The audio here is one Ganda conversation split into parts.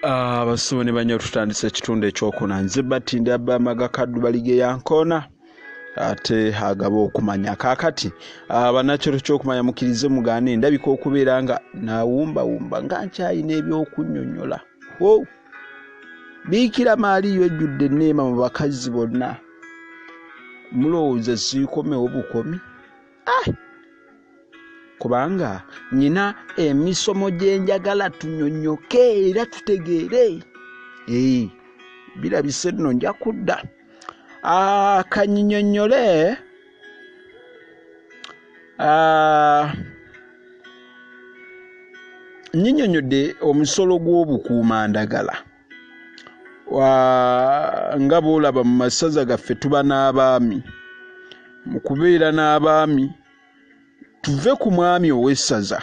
Abasibo ne banyo tutandise ekitundu ekyokuna. Nze Batindi Abamaga Kaddu Balige yankoona ate agaba okumanya. Kaakati bannakyoto ky'okumanya mukkirize mugaane ndabika okubeera nga naawumbawumba nga nkyalina ebyokunnyonnyola. Biikira Maaliyo ejjudde enneema mu bakazi bonna. Mulowooza siikomewo bukomi? Kubanga nyina emisomo gye njagala tunyonnyoke era tutegeere. Birabise nno nja kudda. Kanyinyonnyole nyinyonnyodde omusolo gw'obukuumandagala. Nga bw'olaba mu masaza gaffe tuba n'abaami. Mu kubeera n'abaami tuve ku mwami ow'essaza.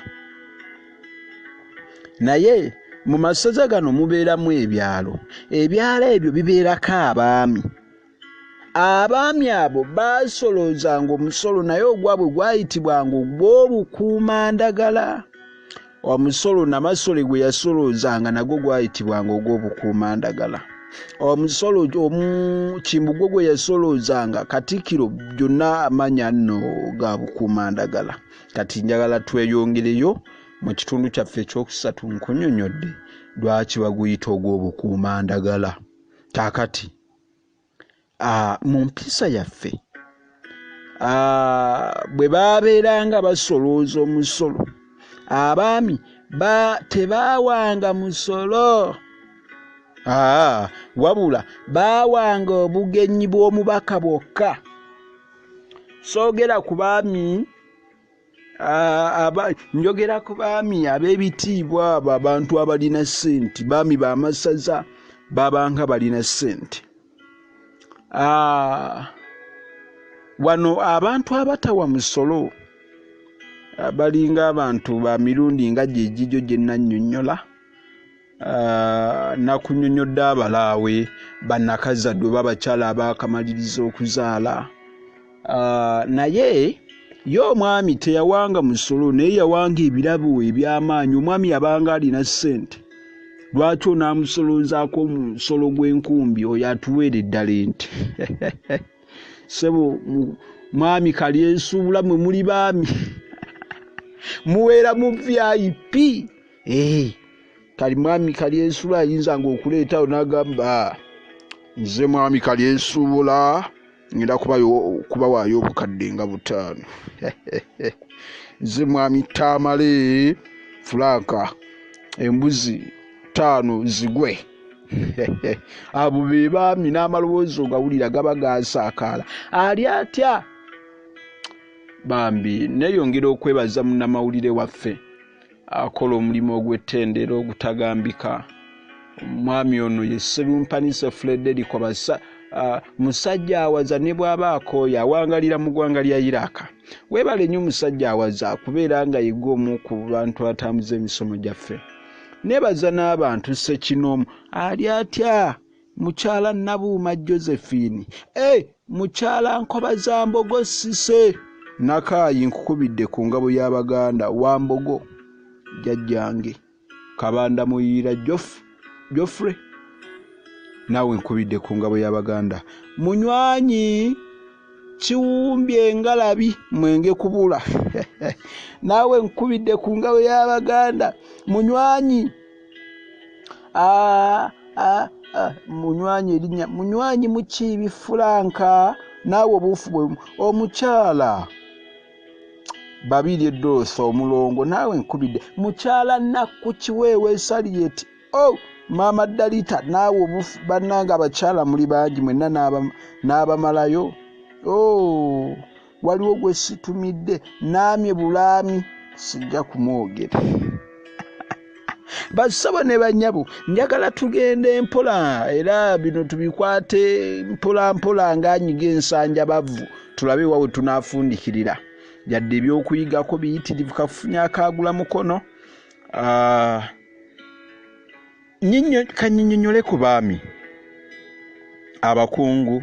Naye mu masaza gano mubeeramu ebyalo. Ebyalo ebyo bibeerako abaami. Abaami abo baasoloozanga omusolo naye ogwabwe gwayitibwanga ogw'obukuumandagala. Omusolo Namasole gwe yasoloozanga nagwo gwayitibwanga ogw'obukuumandagala. Omusolo Kimbugwe gwe yasoloozanga Katikkiro gyonna amanya nno ga bukuumandagala. Kati njagala tweyongereyo mu kitundu kyaffe ekyokusatu nkunnyonnyodde lwaki baguyita ogw'obukuumandagala. Kaakati mu mpisa yaffe bwe baabeeranga basolooza omusolo, abaami tebaawanga musolo. Wabula baawanga obugenyi bw'omubaka bwokka. Soogera ku baami, njogera ku baami ab'ebitiibwa abo abantu abalina ssente, baami b'amasaza babanga balina ssente. Wano abantu abatawa musolo balinga abantu ba mirundi nga gye gigyo gye nnannyonnyola. Nakunnyonnyodde abalaawe bannakazadde oba abakyala abaakamaliriza okuzaala. Naye ye omwami teyawanga musolo naye yawanga ebirabo eby'amaanyi. Omwami yabanga alina ssente. Lwaki onaamusoloozaako omusolo gw'enkumbi oyo atuweere ddala ente? Ssebo mwami Kalyesuubula mwe muli baami. Muweera mu VIP. Kali mwami Kalyesuubula ayinzanga okuleetawo n'agamba nze mwami Kalyesuubula ngenda kubawaayo obukadde nga 5. Nze mwami Tamale Franka embuzi 5 zigwe. Abo be baami n'amaloboozi ogawulira gaba gasaakaala. Ali atya? Bambi neeyongera okwebaza munnamawulire waffe akola omulimu ogw'ettendero ogutagambika. Omwami ono ye Sserumpanise Frederico musajja awaza ne bw'aba akooye awangalira mu ggwanga lya Iraq. Weebale nnyo musajja awaza kubeera nga yegwe omu ku bantu atambuza emisomo gyaffe. Neebaza n'abantu ssekinoomu. Ali atya? Mukyala Nabuuma Josephine. Mukyala Nkobazambogo Ssise. Nakaayi nkukubidde ku ngabo y'Abaganda Wambogo jjajjange. Kabanda Muyiira Geoffrey naawe nkubidde ku ngabo y'Abaganda. Munywanyi kiwumbye engalabi mwenge kubula. Naawe nkubidde ku ngabo y'Abaganda. Munywanyi munywanyi erinnya munywanyi Mukiibi Franka naawe obuufu bwe omukyala Babiri Dorothy omulongo naawe nkubidde. Mukyala Nakku Kiweewa Saliet Maama Dalita naawe obuufu bannange abakyala muli bangi mwenna n'abamalayo. Waliwo gwe situmidde naamye bulaami sijja kumwogera. Bassabo ne bannyabo njagala tugende mpola era bino tubikwate mpola mpola ng'anyiga ensanja bavu tulabe wa we tunaafundikirira. Yadde ebyokuyigako biyitirivu kafunya akaagula mukono. Kanyinyonnyole ku baami abakungu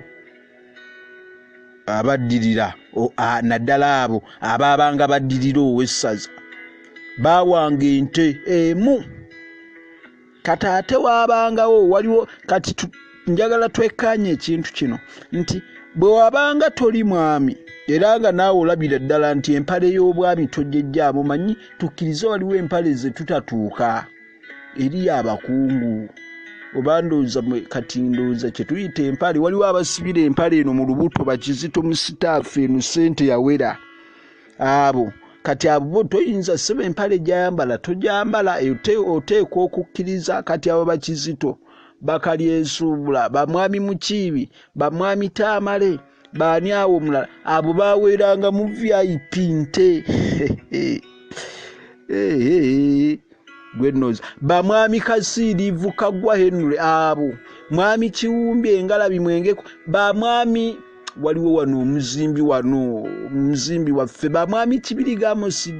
abaddirira naddala abo abaabanga baddirira ow'essaza. Baawanga ente emu. Kati ate waabangawo waliwo, kati njagala twekkaanye ekintu kino nti bwe wabanga toli mwami era nga naawe olabira ddala nti empale y'obwami tojjejjaamu, manyi tukkirize waliwo empale ze tutatuuka eri abakungu oba ndowooza kati ndowooza kye tuyita empale. Waliwo abasibira empale eno mu lubuto bakizito mu sitaafu eno ssente yawera abo. Kati abo bo toyinza ssebo empale gy'ayambala togyambala, oteekwa okukkiriza. Kati abo bakizito bakalyesuubula, bamwami Mukiibi, bamwami Tamale, baani awo omulala, abo baweeranga mu VIP nte gwe nnooza, bamwami Kasiirivu Kaggwa Henry, abo mwami Kiwumbi Engalabi Mwengeko, bamwami waliwo wano omuzimbi wano omuzimbi waffe, bamwami Kibirige Amosi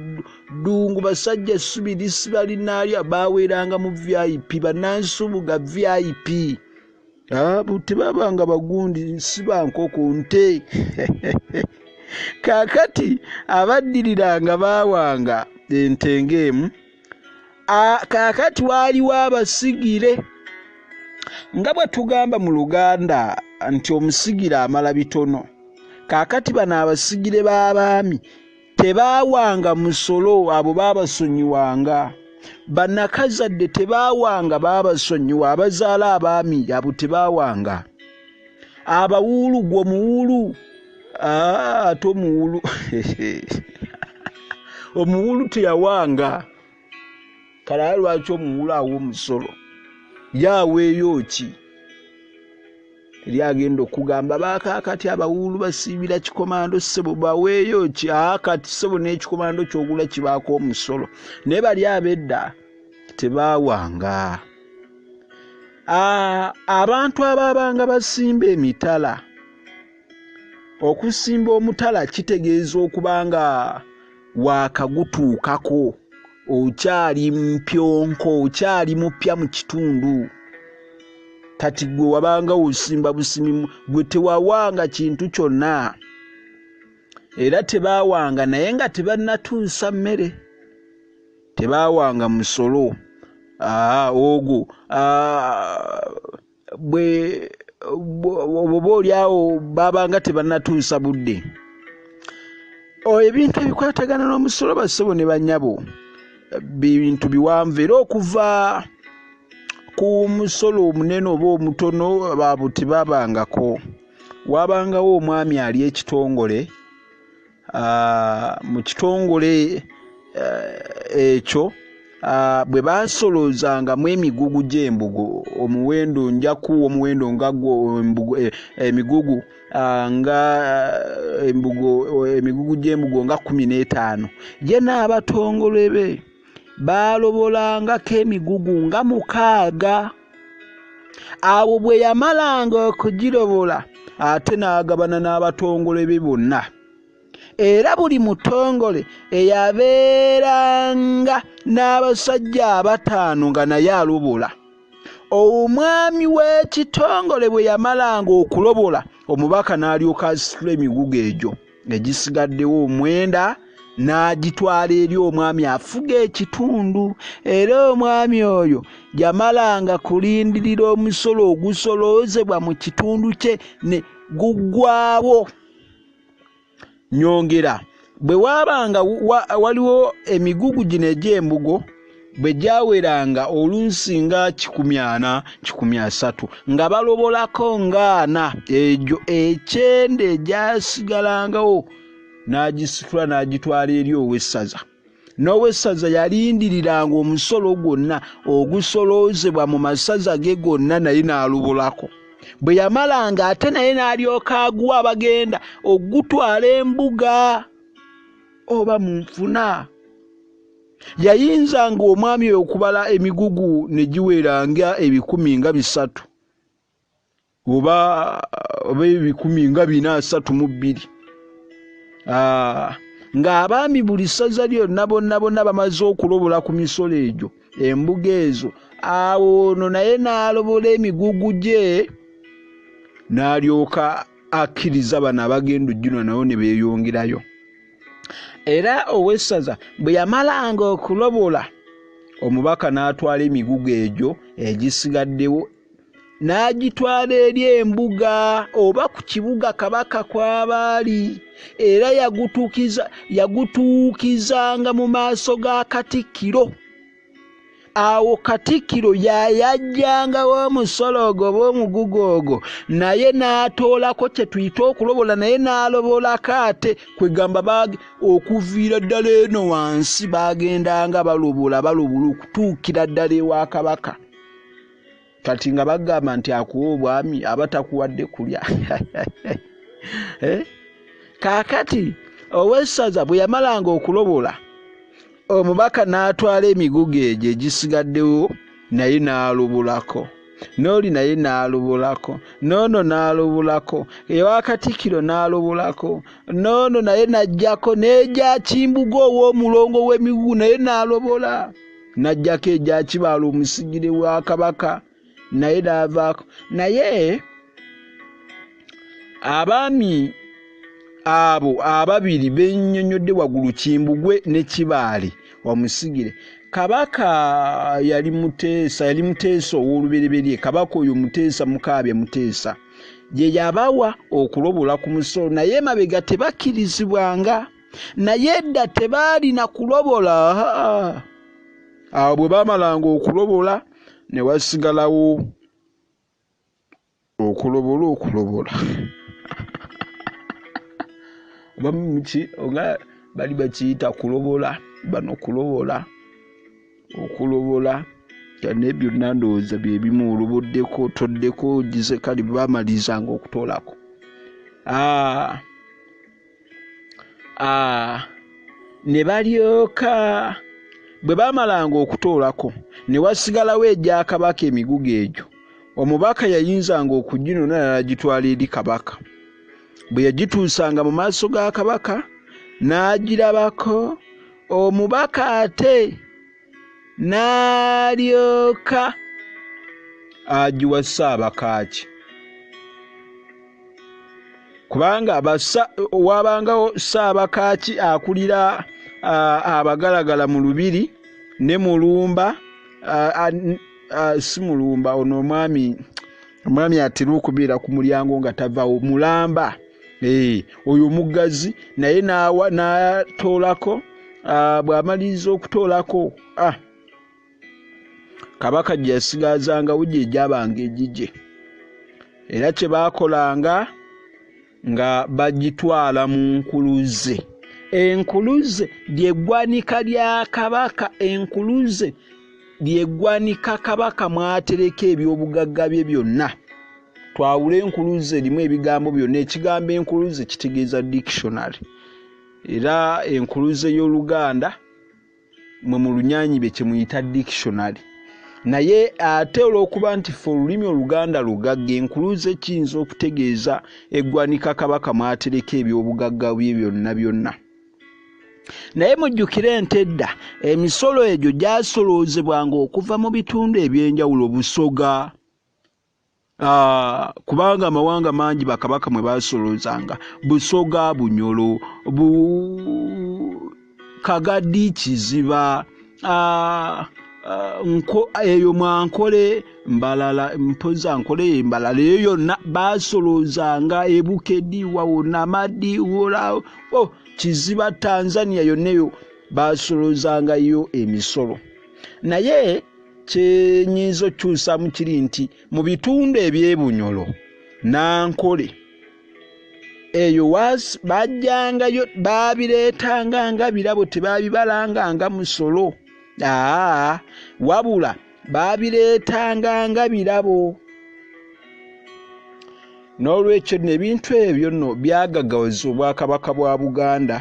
Ddungu, basajja ssubi lisibalinaalya, baweeranga mu VIP, bannansubuga VIP. Abo tebabanga bagundi, si bankoko nte. Kaakati abaddiriranga baawanga ente ng'emu. Kaakati waaliwo abasigire, nga bwe tugamba mu Luganda nti omusigire amala bitono. Kaakati bano abasigire b'abaami tebaawanga musolo, abo baabasonyiwanga. Bannakazadde tebaawanga, baabasonyiwa. Abazaala abaami abo tebaawanga. Abawuulu, gwe omuwuulu, ate omuwuulu omuwuulu teyawanga. Kale lwaki omuwuulu awa omusolo? Ye aweeyo ki? Eri agenda okugamba baakaakati abawuulu basiibira kikomando ssebo, baweeyo ki? Kati ssebo n'ekikomando ky'ogula kibaako omusolo. Naye bali ab'edda tebaawanga. Abantu abaabanga basimba emitala, okusimba omutala kitegeeza okuba nga waakagutuukako, okyali mpyonko, okyali mupya mu kitundu. Kati gwe wabanga osimba busimi, gwe tewawanga kintu kyonna, era tebaawanga, naye nga tebannatuusa mmere, tebaawanga musolo. Ogwo bwe oba oliawo babanga tebannatuusa budde. Ebintu ebikwatagana n'omusolo bassebo ne bannyabo bintu biwanvu, era okuva ku musolo omunene oba omutono abo tebabangako. Wabangawo omwami ali ekitongole, mu kitongole ekyo bwe baasoloozangamu emigugu gy'embugo, omuwendo nja kuwa omuwendo nga gwo embugo, emigugu nga embugo, emigugu gy'embugo nga 15, ye n'abatongole be baalobolangako emigugu nga 6. Awo bwe yamalanga okugirobola ate n'agabana n'abatongole be bonna, era buli mutongole eyabeeranga n'abasajja 5 nga naye alobola. Omwami w'ekitongole bwe yamalanga okulobola, omubaka n'alyoka asitula emigugu egyo egisigaddewo 9 n'agitwala eri omwami afuga ekitundu. Era omwami oyo yamalanga kulindirira omusolo ogusoloozebwa mu kitundu kye ne guggwawo. Nyongera, bwe waabanga waliwo emigugu gino egy'embugo bwe gyaweranga oluusi nga 400, 130, nga balobolako nga 4, egyo 90 egyasigalangawo n'agisitula n'agitwala eri ow'essaza. N'owessaza yalindiriranga omusolo gwonna ogusoloozebwa mu masaza ge gonna naye n'alobolako. Bwe yamalanga ate naye n'alyoka aguwa abagenda ogutwala embuga oba mu nfuna. Yayinzanga omwami oyo okubala emigugu ne giweranga 300 oba 432. Ng'abaami buli ssaza lyonna bonna bonna bamaze okulobola ku misolo egyo embuga ezo, awo ono naye n'alobola emigugu gye n'alyoka akkiriza bano abagenda ojjunwa nabo ne beeyongerayo. Era owessaza bwe yamalanga okulobola Omubaka n'atwala emigugu egyo egisigaddewo n'agitwala eri embuga oba ku kibuga kabaka kw'abaali, era yagutuukizanga mu maaso ga Katikkiro. Awo Katikkiro yayajjangawo omusolo ogwo oba omugugu ogwo, naye n'atoolako kye tuyita okulobola, naye n'alobolako ate kwegamba okuviira ddala eno wansi baagendanga balobola balobola okutuukira ddala ewa Kabaka. Kati nga bagamba nti akuwa obwami aba takuwadde kulya. Kaakati owessaza bwe yamalanga okulobola, omubaka n'atwala emigugu egyo egisigaddewo naye n'alobolako, n'oli naye n'alobolako, n'ono n'alobolako, ewa Katikkiro n'alobolako, n'ono naye n'aggyako n'egya Kimbugwe ow'omulongo w'emigugu naye n'alobola, n'aggyako egya Kibaale omusigire wa Kabaka naye n'avaako. Naye abaami abo ababiri bennyonnyodde waggulu, Kimbugwe ne Kibaale omusigire, Kabaka yali Muteesa, yali Muteesa ow'olubereberye. Kabaka oyo Muteesa Mukaabya Muteesa ye yabawa okulobola ku musolo, naye emabega tebakkirizibwanga, naye edda tebaalina kulobola. Awo bwe baamalanga okulobola ne wasigalawo okulobola okulobola. Abamu nga bali bakiyita kulobola, bano kulobola, okulobola, naye byonna ndowooza bye bimu, oloboddeko, otoddeko, ogize, kale baamalirizanga okutoolako. Ne balyoka bwe baamalanga okutoolako ne wasigalawo egya Kabaka emigugu egyo. Omubaka yayinzanga okuginona n'agitwala eri Kabaka. Bwe yagituusanga mu maaso ga Kabaka n'agirabako, omubaka ate n'alyoka agiwa Ssaabakaaki, kubanga wabangawo Ssaabakaaki akulira abagalagala mu lubiri ne Mulumba, si Mulumba ono omwami atera okubeera ku mulyango nga tavaawo, Mulamba, oyo omuggazi, naye n'atoolako. Bw'amaliriza okutoolako, Kabaka gye yasigazangawo gye gyabanga egigye, era kye baakolanga nga bagitwala mu nkuluze. Enkuluze ly'eggwanika lya Kabaka, enkuluze ly'eggwanika Kabaka mw'atereka ebyobugagga bye byonna. Twawule enkuluze erimu ebigambo byonna. Ekigambo enkuluze kitegeeza dictionary, era enkuluze y'Oluganda mwe mu Lunyanyibe kye muyita dictionary. Naye ate olw'okuba nti ffe olulimi Oluganda lugagga, enkuluze kiyinza okutegeeza eggwanika Kabaka mw'atereka ebyobugagga bye byonna byonna. Naye mujjukire nti edda emisolo egyo gyasoloozebwanga okuva mu bitundu eby'enjawulo, Busoga, kubanga amawanga mangi bakabaka mwe baasoloozanga, Busoga, Bunyolo, Kagadi, Kiziba, eyo Mwankole, Mbalala, mpoza Nkole Mbalala, eyo yonna baasoloozanga, Ebukedi, wawona Madi, wola, Kiziba, Tanzania, yonna eyo baasoloozangayo emisolo. Naye kyenyinza okukyusaamu kiri nti mu bitundu eby'Ebunyolo Nankole eyo bajjangayo baabireetanga nga birabo, tebaabibalanga nga musolo, wabula baabireetanga nga birabo. N'olwekyo nno ebintu ebyo nno byagaggawaza obwakabaka bwa Buganda,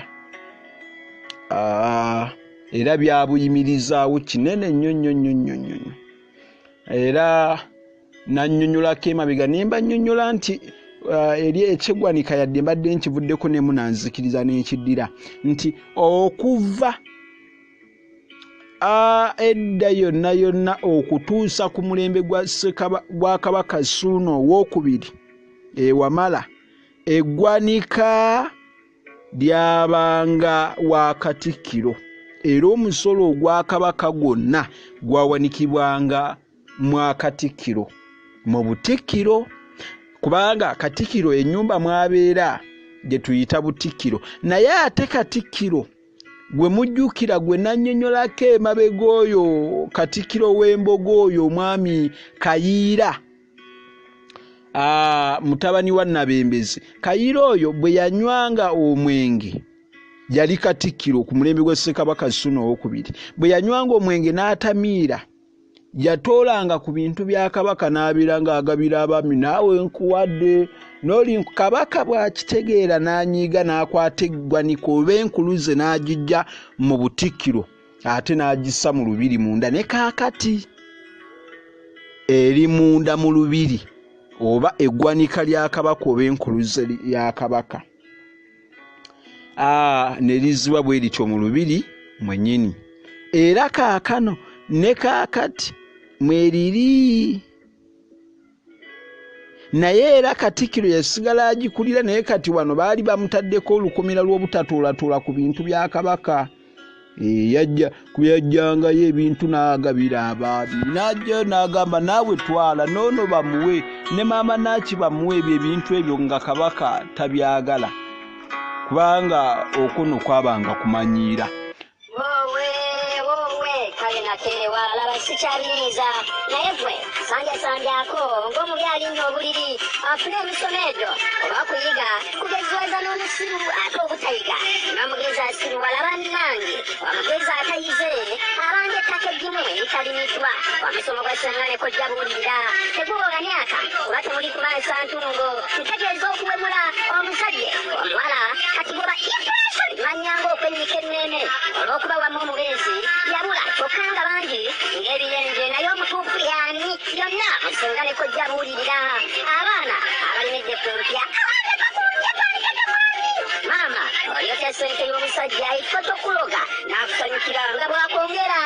era byabuyimirizaawo kinene nnyo nnyo nnyo nnyo nnyo. Era nannyonnyolako emabega ne mbannyonnyola nti eri ekyeggwanika yadde mbadde nkivuddeko ne munanzikiriza n'enkiddira nti okuva edda yonna yonna okutuusa ku mulembe gwa Kabaka Ssuuna Owookubiri ewamala, eggwanika lyabanga wa Katikkiro. Era omusolo ogwa Kabaka gwonna gwawanikibwanga mwa Katikkiro, mu Butikkiro, kubanga Katikkiro ennyumba mw'abeera gye tuyita Butikkiro. Naye ate Katikkiro gwe mujjukira gwe nannyonnyolako emabega oyo Katikkiro w'Embogo oyo omwami Kayiira, mutabani wa Nabembezi. Kayiira oyo bwe yanywanga omwenge, yali Katikkiro ku mulembe gwa Ssekabaka Ssuuna Owokubiri, bwe yanywanga omwenge n'atamiira, yatoolanga ku bintu bya Kabaka n'abeera ng'agabira abaami, naawe nkuwadde n'oli. Kabaka bw'akitegeera n'anyiiga n'akwata eggwanika oba enkuluze n'agijja mu Butikkiro ate n'agissa mu lubiri munda, ne kaakati eri munda mu lubiri, oba eggwanika lya Kabaka oba enkuluze ya Kabaka ne lizzibwa bwe lityo mu lubiri mwennyini. Era kaakano ne kaakati mweriri. Naye era Katikkiro yasigala agikulira, naye kati wano baali bamutaddeko olukomera lw'obutatuulatuula ku bintu bya Kabaka. Yajja kuyajjangayo ebintu n'agabira abaami, n'ajjayo n'agamba naawe twala, n'ono bamuwe, ne maama naaki bamuwe, ebyo ebintu ebyo nga Kabaka tabyagala, kubanga okwo nno kwabanga kumanyiira. Woowe, woowe, kale nakeerewa, laba sikyabiyinza. Naye gwe sambyasambyako ng'omubi alinnya obuliri, afune emisomo egyo oba okuyiga kugeziwaza n'omusiru ate obutayiga n'omugezi asiruwala. Bannange, omugezi atayize abanga ettaka eggimu eritalimidwa. Omusomo gwa ssenga ne kojja buulirira teguwola myaka, kuba temuli kumansa ntungo. Ntegeeza okuwemula omuzadde omuwala kati goba inflation manyanga okwennyika emmeeme olw'okuba wamu omubeezi yabula, kyokka nga bangi ng'ebiyenje, naye omutuufu y'ani? Byonna musenga ne kojja buulirira. Abaana abalemedde ku mpya, maama oyokya ssente y'omusajja ekifo ky'okuloga n'akusanyukira nga bw'akwongera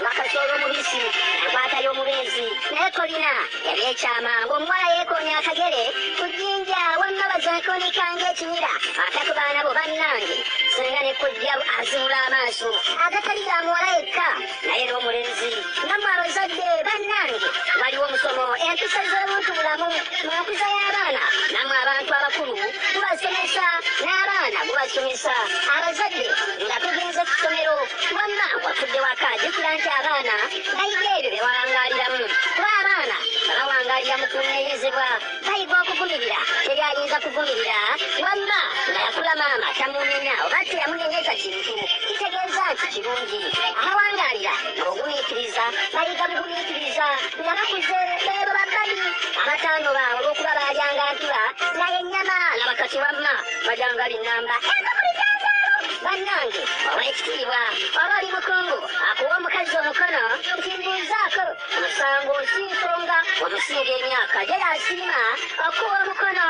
nga kasoolo omubisi enkwata y'omubeezi, naye tolina ebyekyama ng'omuwala yeekoonya akagere ku jjinja, wamma bazankonika ng'ekinyira ate ku baana bo. Bannange, senga ne kojja azuula amaaso agatali ga muwala yekka naye n'omulenzi. Nammwe abazadde bannange, waliwo omusomo empisa z'obuntu bulamu mu nkuza y'abaana. Nammwe abantu abakulu gubasomesa, n'abaana gubasomesa. Abazadde nga tugenze ku ssomero, wamma watudde waka, jjukira nti abaana bayiga ebyo bye wawangaaliramu, kuba abaana bawangaalira mu kunenyezebwa bayiga okuvumirira. Teri ayinza kuvumirira wamma nga yakula maama tamunenya oba teyamunenyeza kintu, kitegeeza nti kirungi. Abawangaalira mu bugumiikiriza bayiga bugumiikiriza nga bakuze. Beebo babbabi abataanoba olw'okuba baalyanga ntula naye ennyama, laba kati wamma balyanga linnamba eva mu bijanjaalo. Bannange, ow'ekitiibwa oba oli mukungu akuwa omukazi omukono nti mbuuzaako omusango, si nsonga omusinga emyaka gye yasiima okuwa omukono.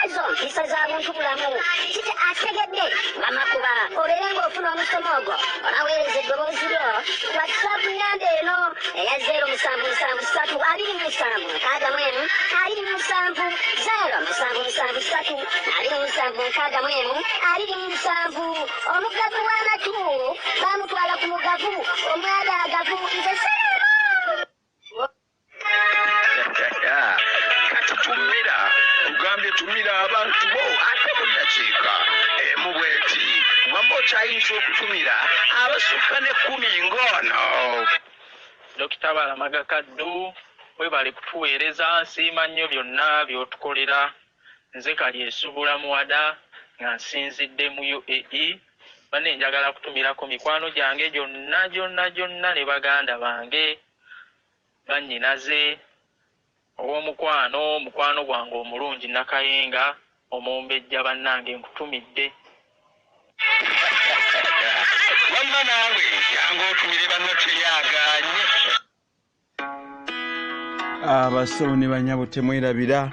Ezo mpisa za buntu bulamu. Kiti ategedde wamakuba obeere ng'ofuna omusomo ogwo, obaweereza eddoboozi lyo WhatsApp namba eno eya 0773 27 61 27, 0773 27 61 27. Omugavu w'amatu bamutwala ku mugavu omwagaagavu. Nze Salaamu. Kati tumira, tugambye tumira abantu bo ate mu ddakiika emu bweti, wamma okyayinza okutumira abasukka ne 10 ng'ono. Dokita Balamaga Kaddu, webale kutuweereza, nsiima nnyo byonna by'otukolera. Nze kali esubula muwada nga nsinzidde mu UAE. Banne, njagala kutumirako mikwano gyange gyonna gyonna gyonna ne baganda bange, bannyinaze, ow'omukwano, mukwano gwange omulungi Nakayenga omumbejja. Bannange, nkutumidde. Wamma naawe jangu otumire banno, teryagaanye. Abasawo ne banyabo, temwerabira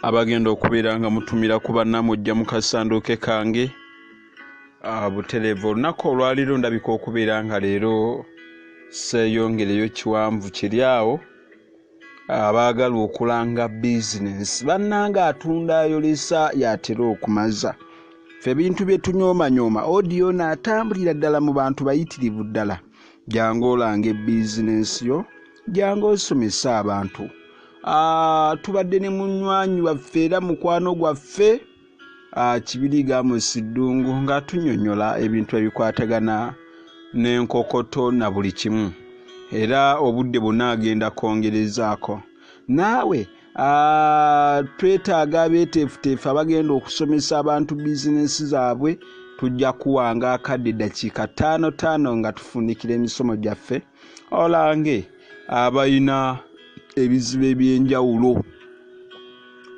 abagenda okubeera nga mutumira ku bannamujja mu kasanduuke kange butereevu. Olunaku olwaleero ndabika okubeera nga leero seeyongereyo kiwanvu kiri awo. Abaagala okulanga bizinensi, bannange, atunda ayolesa yatera okumaza. Ffe ebintu bye tunyoomanyooma odiyo naatambulira ddala mu bantu bayitirivu ddala. Jangu olange bizinensi yo, jangu osomese abantu. Tubadde ne munywanyi waffe era mukwano gwaffe Kibirige Amos Ddungu ng'atunyonnyola ebintu ebikwatagana n'enkokoto na buli kimu, era obudde bwonna agenda kwongerezaako. Naawe twetaaga abeeteefuteefu abagenda okusomesa abantu bizinensi zaabwe. Tujja kuwanga akadde ddakiika ttaano ttaano nga tufundikira emisomo gyaffe, olange abalina ebizibu eby'enjawulo.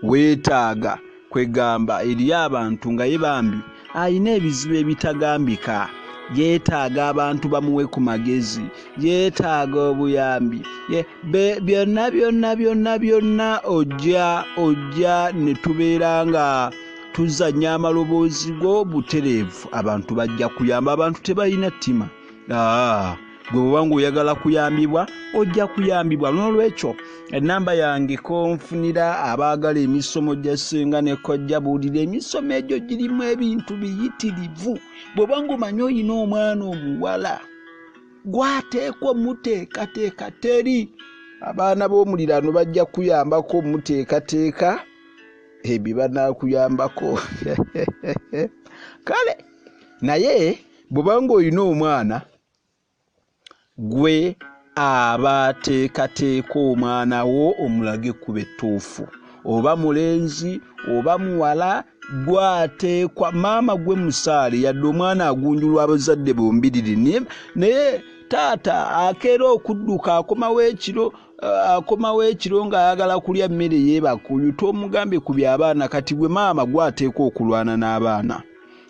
Weetaaga kwegamba eri abantu nga ye bambi alina ebizibu ebitagambika, yeetaaga abantu bamuwe ku magezi, yeetaaga obuyambi, byonna byonna byonna byonna. Ojja ne tubeera nga tuzannya amaloboozi go butereevu, abantu bajja kuyamba. Abantu tebalina ttima. Gwe bw'oba ng'oyagala kuyambibwa ojja kuyambibwa. N'olwekyo ennamba yange konfunira abaagala emisomo gya Ssenga ne Kojja, buulira emisomo egyo girimu ebintu biyitirivu. Bw'oba ng'omanyi oyina omwana omuwala gwateekwa omuteekateeka, teri abaana b'omuliraano bajja kuyambako omuteekateeka, ebyo banaakuyambako. Kale naye bw'oba ng'olina omwana gwe abateekateeka omwana wo omulage ekkubo ettuufu, oba mulenzi oba muwala, gwateekwa maama gwe musaale. Yadde omwana agunjulwa abazadde bombiriri, naye taata akeera okudduka akomawo ekiro ng'ayagala kulya mmere yeebaka. Oyo tomugambe ku by'abaana. Kati gwe maama gwateekwa okulwana n'abaana.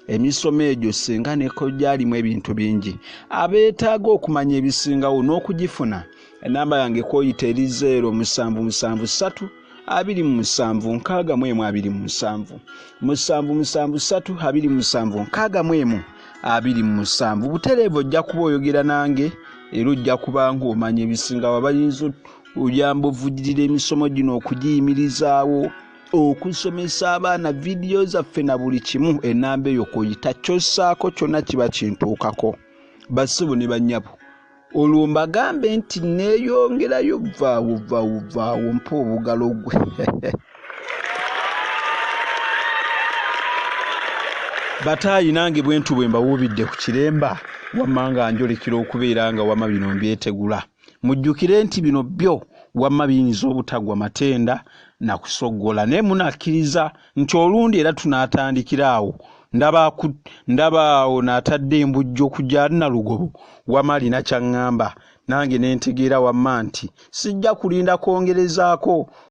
Emisomo egyo Ssenga ne Kojja alimu ebintu bingi. Abeetaaga okumanya ebisingawo n'okugifuna, ennamba yange kwoyita eri 0773 27 61 27, 773 27 61 27. Butereevu ojja kuba oyogera nange era ojja kuba ng'omanya ebisingawo. Abayinza oyamba ovujjirira emisomo gino okugiyimirizaawo, okusomesa abaana vidiyo zaffe na buli kimu, ennamba eyo kwoyita kyossaako kyonna kiba kintuukako. Bassebo ne bannyabo, olwo mbagambe nti neeyongerayo vaawo vaawo vaawo mpa obugalo gwe. Bataayi nange bwentu bwe mbawuubidde ku kiremba, wamma nga njolekera okubeera nga wamma bino mbyetegula. Mujjukire nti bino byo wamma biyinza obutagwa matenda na kusoggola, naye munakkiriza nti olundi era tunaatandikira awo. Ndaba awo n'atadde embujjo kujja Nalugobo, wamma alina kyaŋŋamba nange ne ntegeera wamma nti sijja kulinda kwongerezaako.